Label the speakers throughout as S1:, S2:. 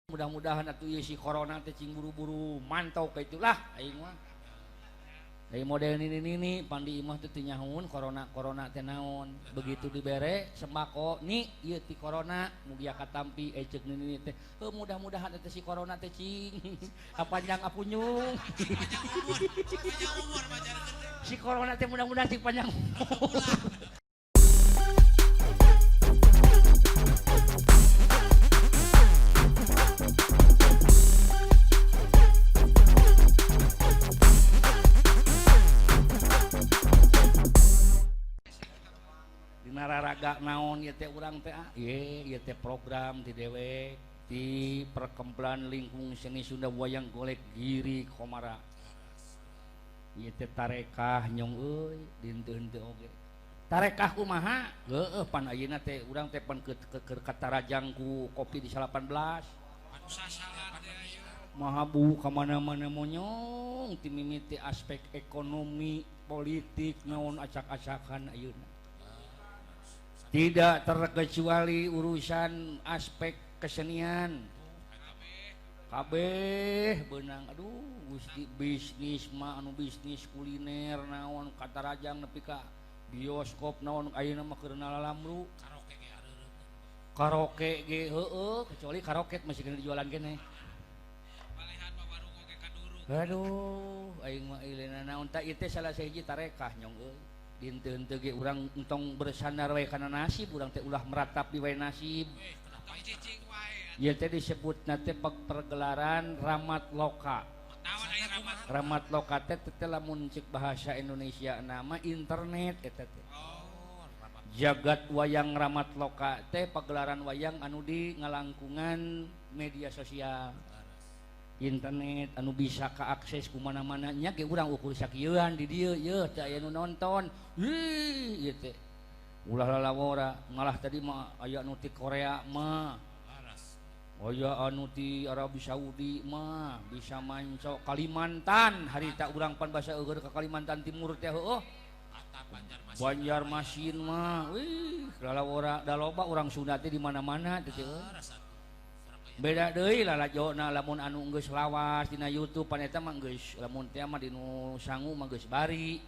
S1: Mudah-mudahan atuh ieu si corona teh cing buru-buru mantau ka itulah aing mah. Dari model nini-nini pandi imah teh teu nyahoun corona teh naon. Begitu dibere sembako ni ieu ti corona mugia katampi ceuk nini teh. Heuh mudah-mudahan eta si corona teh cing kapanjang apunyung. Si corona teh mudah-mudahan cing panjang umur. Dina raraga naon ieu teh urang teh ieu teh program ti dewek di perkembangan lingkung seni Sunda wayang golek Giri Komara. Ieu teh tarekah nyong euy dinteun teu oge. Tarekah kumaha? Heueuh pan ayeuna teh urang teh pan keur katarajang ku Covid 19. Mahabu ka mana-mana monyong ti mimiti aspek ekonomi, politik naon acak-acakan ayeuna. Tidak terkecuali urusan aspek kesenian. Kabeh beunang aduh Gusti bisnis mah anu bisnis kuliner naon katarajang nepi ka bioskop naon ayeuna mah keur nalalamru.
S2: Karaoke ge areureun.
S1: Karaoke ge heueuh kecuali karaoke masih kena dijualan keneh.
S2: Palehan mah warung oge kaduruk.
S1: Aduh aing mah ileuna naon tah ieu teh salah sahiji tarekah nyong euy. Dinten teu ge urang entong bersandar we kana nasib urang teh ulah meratap di wae nasib. Ieu teh disebutna teh pergelaran Ramat Loka. Ramat Loka teh teh lamun ceuk bahasa Indonesia nama internet eta teh. Jagat wayang Ramat Loka teh pagelaran wayang anu di ngalangkungan media sosial. Internet anu bisa kaakses ku mana-mana nya ge urang ukur sakieuan di dieu yeuh teh aya nu nonton. Hih ieu teh. Ulah lalawora malah tadi mah aya nu ti Korea mah. Aya anu ti Arab Saudi mah bisa manco Kalimantan harita urang pan basa eueur ka Kalimantan Timur teh heueuh. Banjarmasin mah wih lalawora da loba urang Sunda teh di mana-mana teh euy. Beda deui lalajona lamun anu geus lawas dina YouTube pan eta mah geus lamun teh mah dinu sangu mah geus bari.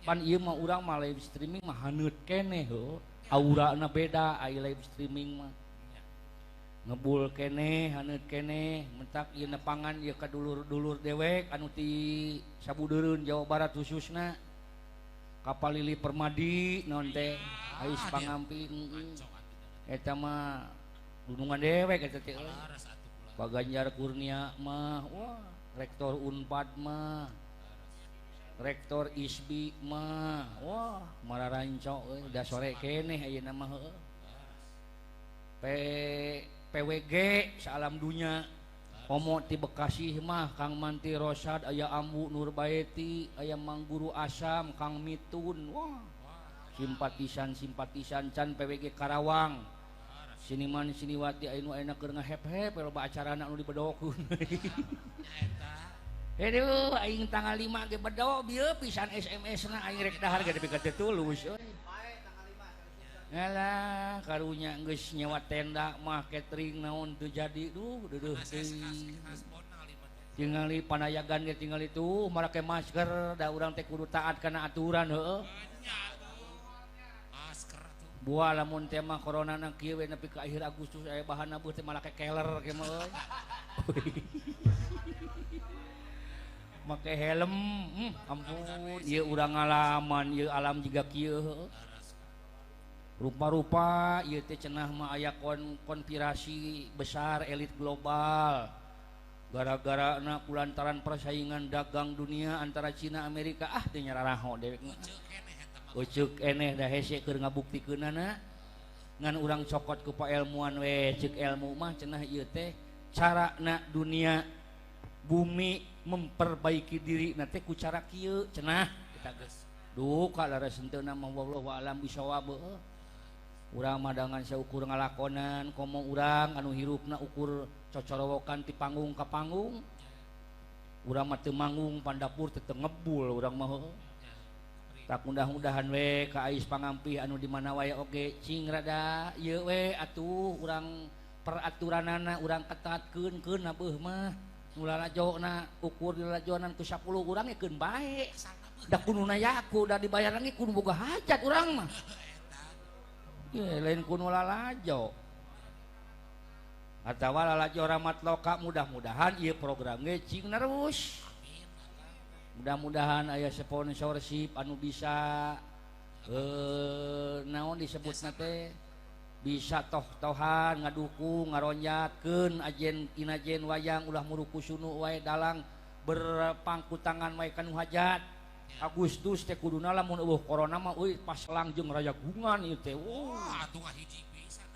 S1: Pan ieu mah urang mah live streaming mah haneut keneh heuh. Aurana beda ai live streaming mah. Ngebul keneh haneut keneh mentak ieu nepangan ieu ka dulur-dulur dewek anu ti Sabudeureun Jawa Barat khususna. Kapal Lili Permadi naon teh ais pangampi eta mah dunungan dewek eta teh. Pak Ganjar Kurnia mah wah rektor Unpad mah rektor ISBI mah wah mararanco euy da sore keneh ayeuna mah heueuh. PWG salam dunya komo ti Bekasi mah Kang Manti Rosad aya Ambu Nurbaeti aya Mang Guru Asam Kang Mitun wah simpatisan-simpatisan can PWG Karawang seniman seniwati anu ayeuna keur ngahep-hep loba acarana anu dibedokeun. Aduh aing tanggal 5 ge bedo bieu pisan SMS-na aing rek dahar ge nepi ka teu tulus euy. Alah karunya geus nyewa tenda mah catering naon teu jadi duh deudeuh teuing. Tingali panayagan ge tingali tuh marake masker da urang teh kudu taat kana aturan heueuh. Buah lamun teh mah corona na kieu we nepi ka akhir Agustus aya bahanna beuh teh malah kekeler ke mah euy. Make helm, ampun ieu urang ngalaman ieu alam jiga kieu heueuh. Rupa-rupa ieu teh cenah mah aya konspirasi besar elit global. Gara-garana kulantaran persaingan dagang dunia antara Cina Amerika ah teh nyararaho dewek mah. Ucuk eneh da hese keur ngabuktikeunana ngan urang cokot ku paelmuan we ceuk ilmu mah cenah ieu teh carana dunia bumi memperbaiki diri na teh ku cara kieu cenah eta geus duka laras henteu mah wallahu alam bisawab heueuh. Urang mah dangan saukur ngalakonan komo urang anu hirupna ukur cocorowokan ti panggung ka panggung urang mah teu manggung pandapur teu ngebul urang mah heueuh. Tak mudah-mudahan we ka ais pangampih anu di mana wae oge cing rada ieu we atuh urang Peraturanana urang ketatkeun keun beuh mah. Nu lalajona ukur dilalajonan ku 10 urang ge keun bae. Da kudu nayaku da dibayar lagi kudu boga hajat urang mah. Ye lain kudu lalajo. Atawa lalajo rahmat loka mudah-mudahan ieu program ge cing nerus. Mudah-mudahan aya sponsorship anu bisa naon disebutna teh bisa toh-tohan ngadukung ngaronjatkeun ajen inajen wayang ulah muruku sunu wae dalang berpangku tangan wae kanu hajat. Agustus teh kuduna lamun eueuh corona mah euy pas langjeng rayagungan ieu teh.
S2: Wah, atuh hiji pisan.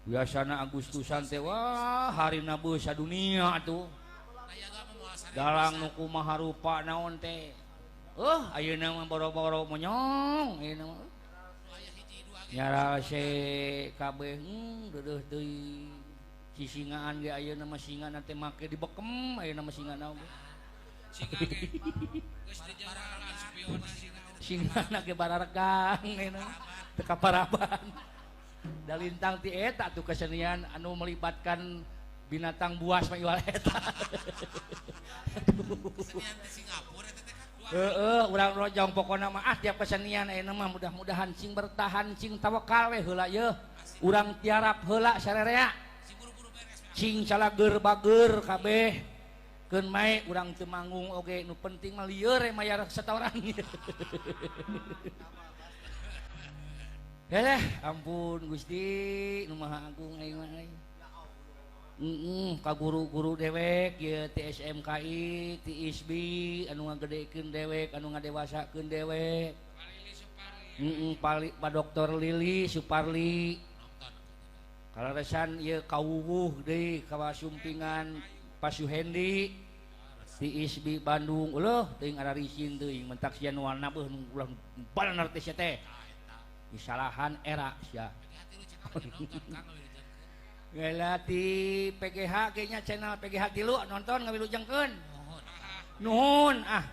S1: Biasana Agustusan teh wah harina beuh sadunia atuh. Dalang nu kumaha rupa naon teh. Ayeuna mah boro-boro monyong ayeuna mah. Nyarase kabeh deudeuh deui. Sisingaan ge ayeuna mah singana teh make dibekem ayeuna mah singana oge.
S2: Singa ge geus dijaralan spiona singa.
S1: Singana ge bararegang ayeuna teu kaparaban. Da lintang ti eta tuh kesenian anu melibatkan binatang buas mah iwal eta.
S2: Kesenian di Singapura eta teh kan.
S1: Heeh, urang rojong pokona mah ah tiap kesenian ayeuna mah mudah-mudahan cing bertahan cing tawakal we heula yeuh. Urang tiarap heula sarerea. Cing calageur bageur kabeh. Keun mae urang teu manggung oge nu penting mah lieur we mayar setoran. Heh, ampun Gusti nu Maha Agung aing mah euy. Ka guru-guru dewek ieu ti SMKI, ti ISBI anu ngagedekeun dewek, anu ngadewasakeun dewek. Pak Dr. Lili Suparli. Kaleresan ieu kawuwuh deui kawasumpingan Pak Suhendi ti ISBI Bandung. Uleuh teuing ararisin teuing mentak sia nu warna beuh ulah balanar teh sia teh. Disalahan era sia. Gela ti PGH kayaknya channel PGH tilu nonton ngawilujengkeun. Nuhun ah.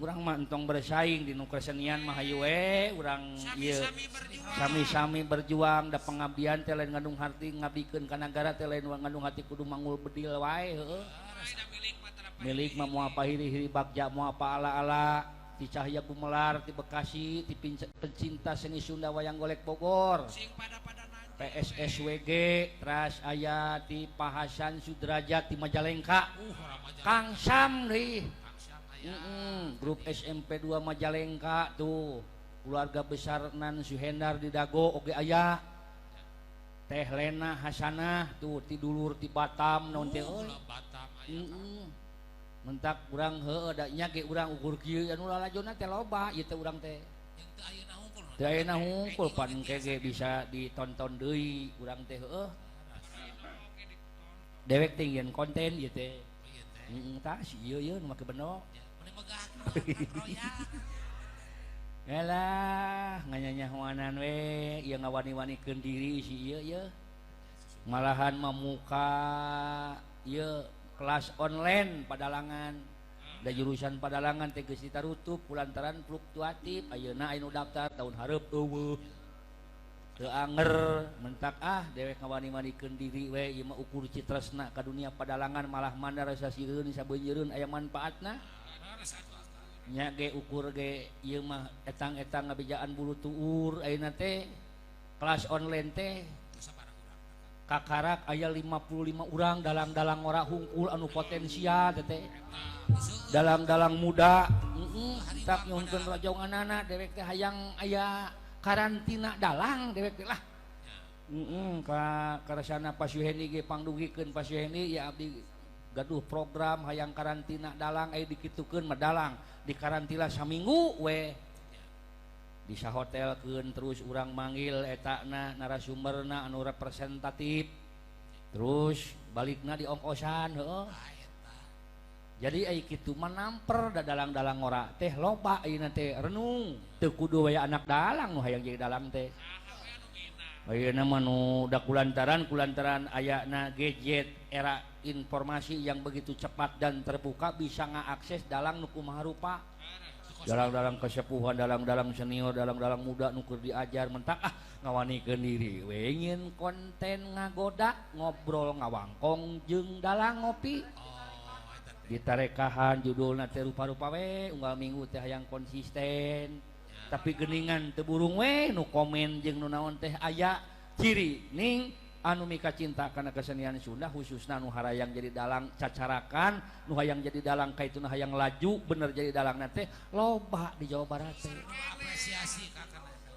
S1: Urang mah entong bersaing di nu kesenian mah hayu we urang ieu sami-sami berjuang da pengabdian teh lain ngandung harti ngabdikeun ka nagara teh lain ngandung hati kudu mangul bedil wae heueuh. Milik mah moal pahiri-hiri bagja moal pa ala-ala ti Cahya Gumelar ti Bekasi ti pencinta seni Sunda wayang golek Bogor. PSSWG teras aya ti Pak Hasan Sudrajat ti Majalengka. Kang Sam deui. Grup SMP 2 Majalengka tuh. Keluarga besar Nan Suhendar di Dago oge aya. Teh Lena Hasanah tuh ti dulur ti Batam naon teh euy. Mentak urang heueuh da nya ge urang ukur kieu anu lalajonna teh loba ieu teh urang teh. Teu ayeuna hungkul pan engke ge bisa ditonton deui urang teh heueuh. Dewek teh ngieun konten ieu teh. Heeh tah si ieu ieu nu make beno. Yalah nganyanyahoanan we ieu ngawani-wanikeun diri si ieu ieu. Malahan mamuka ieu kelas online padalangan. Da jurusan padalangan teh geus ditarutup kulantaran fluktuatif ayeuna aya nu daftar tahun hareup eueuh. Teu anger mentak ah dewek ngawani-wanikeun diri we ieu mah ukur citresna ka dunia padalangan malah mandar sasireun sabeunjeureun aya manfaatna. Nya ge ukur ge ieu mah etang-etang ngabejaan bulu tuur ayeuna teh kelas online teh kakarak aya 55 urang dalang-dalang ora hungkul anu potensial teh dalang-dalang muda tak nyuhunkeun rajonganana dewek teh hayang aya karantina dalang dewek teh lah ka karesana Pak Suhendi ge pangdugikeun Pak Suhendi ya abdi gaduh program hayang karantina dalang aya dikitukeun mah dalang dikarantina saminggu we bisa hotelkeun terus urang manggil etana narasumberna anu representatif terus balikna di ongkosan heueuh. Jadi ai kitu mah namper da dalang-dalang ora teh loba ayeuna teh renung teu kudu we anak dalang nu hayang jadi dalang teh. Ayeuna mah nu da kulantaran ayana gadget era informasi yang begitu cepat dan terbuka bisa ngaakses dalang nu kumaha rupa. Dalang-dalang kesepuhan, dalang-dalang senior, dalang-dalang muda nu keur diajar mentak ah ngawanikeun diri we nyieun konten ngagoda ngobrol ngawangkong jeung dalang ngopi.
S2: Oh, eta teh.
S1: Ditarekahan judulna teh rupa-rupa we unggal minggu teh hayang konsisten. Tapi geningan teu burung we nu komen jeung nu naon teh aya ciri ning anu mika cinta kana kesenian Sunda khususna nu harayang jadi dalang cacarakan nu hayang jadi dalang kaituna hayang laju bener jadi dalang teh loba di Jawa Barat teh.
S2: Apresiasi ka kana eta.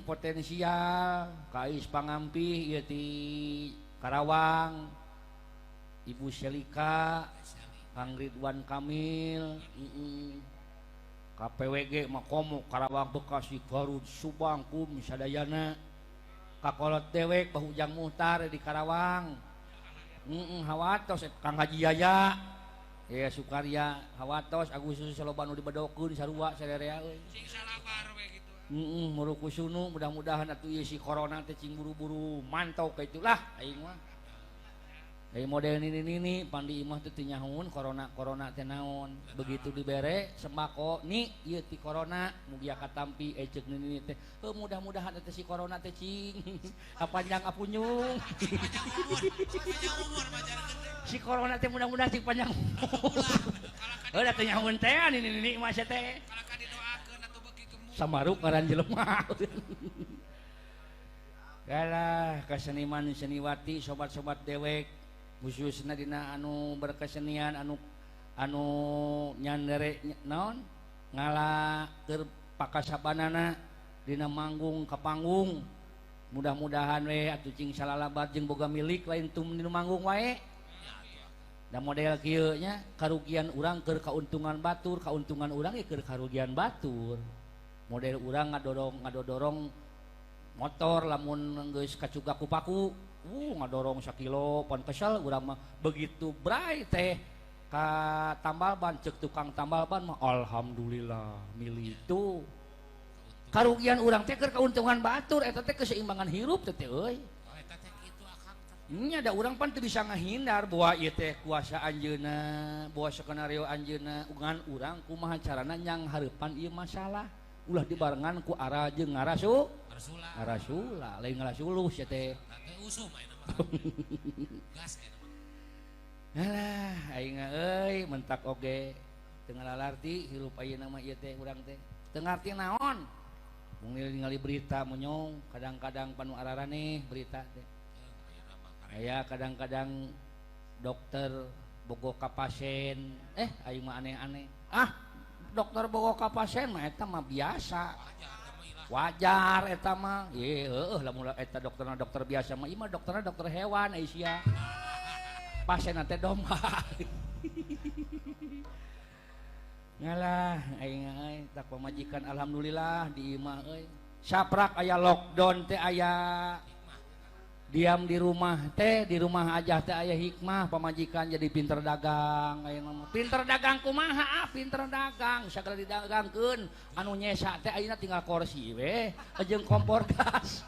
S1: Potensial Kais Pangampih ieu ti Karawang, Ibu Selika, Kang Ridwan Kamil, KPWG Makomo Karawang Bekasi Garut Subang Kum sadayana kakolot dewek Bahujang Muhtar di Karawang, hawatos Kang Haji Yaya ya Sukarya hawatos Agustus loba nu dibedokeun sarua sarerea euy.
S2: Cing salabar we kitu.
S1: Murukusunu mudah-mudahan atuh ieu si corona teh cing buru-buru mantau ka itulah aing mah. Ai model nini-nini pandi imah teh teu nyahoun corona corona teh naon. Begitu dibere sembako ni ieu ti corona mugia katampi ceuk nini teh. Heuh mudah-mudahan teh si corona teh cing kapanjang apunyung.
S2: Panjang umur, panjang umur majarkeun teh.
S1: Si corona teh mudah-mudahan cing panjang umur. Heuh da teu nyahoun teh nini-nini mah sia teh.
S2: Kalaka didoakeun atuh beuki gemuk.
S1: Samaruk ngaran jelema. Kalah kaseniman seniwati sobat-sobat dewek khususna dina anu berkesenian anu anu nyandere naon ngala keur pakasabanana dina manggung ka panggung mudah-mudahan we atuh cing salalabat jeung boga milik lain tum dina manggung wae. Da model kieu nya karugian urang keur kauntungan batur, kauntungan urang ge keur karugian batur. Model urang ngadorong ngadodorong motor lamun geus kacugak ku paku, ngadorong sakilo pan kesel urang mah begitu bray teh ka tambal ban ceuk tukang tambal ban mah alhamdulillah milih tuh. Karugian urang teh keur kauntungan batur eta teh keseimbangan hirup teh teh euy.
S2: Oh eta teh kitu akang teh.
S1: Nya da urang pan teu bisa ngahindar bahwa ieu teh kuasa anjeunna, bahwa skenario anjeunna ngan urang kumaha carana nyang hareupan ieu masalah. Ulah dibarengan ku ara jeung ngarasu.
S2: Ngarasula.
S1: Ngarasula, lain ngarasuluh sia teh.
S2: Teh usum ayeuna mah. Gas ayeuna mah.
S1: Alah, aing euy mentak oge teu ngalalarti hirup ayeuna mah ieu teh urang teh. Teu ngarti naon. Mung ningali berita monyong, kadang-kadang panu araraneh berita teh. Aya kadang-kadang dokter bogo ka pasien, aing mah aneh-aneh. Ah, dokter bogo ka pasien mah eta mah biasa. Wajar eta mah. Ye heueuh lamun eta dokterna dokter biasa mah ieu mah dokterna dokter hewan ai sia. Pasien teh domba. Ngalah aing euy tak pamajikan alhamdulillah di imah euy. Saprak aya lockdown teh aya diam di rumah teh, di rumah aja teh aya hikmah pamajikan jadi pinter dagang aya mah. Pinter dagang kumaha? Ah, pinter dagang sagala didagangkeun anu nyesa teh ayeuna tinggal kursi we jeung kompor gas.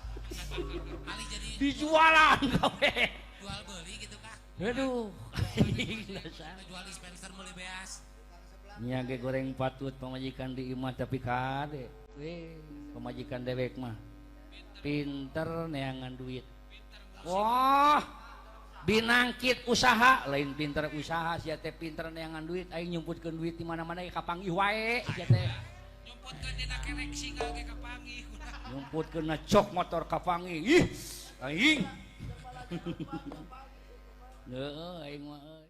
S1: Dijualan kabeh.
S2: Jual beli gitu kah?
S1: Aduh.
S2: Jual dispenser meuli beas.
S1: Nya ge goreng patut pamajikan di imah tapi kade we pamajikan dewek mah pinter neangan duit. Wah, binangkit usaha lain pinter usaha sia teh pinter neangan duit aing nyumputkeun duit di mana-mana ge kapanggih wae sia teh.
S2: Nyumputkeun dina kerek singa ge kapanggih.
S1: Nyumputkeun na cok motor kapanggih. Ih, aing. Heueuh aing mah euy.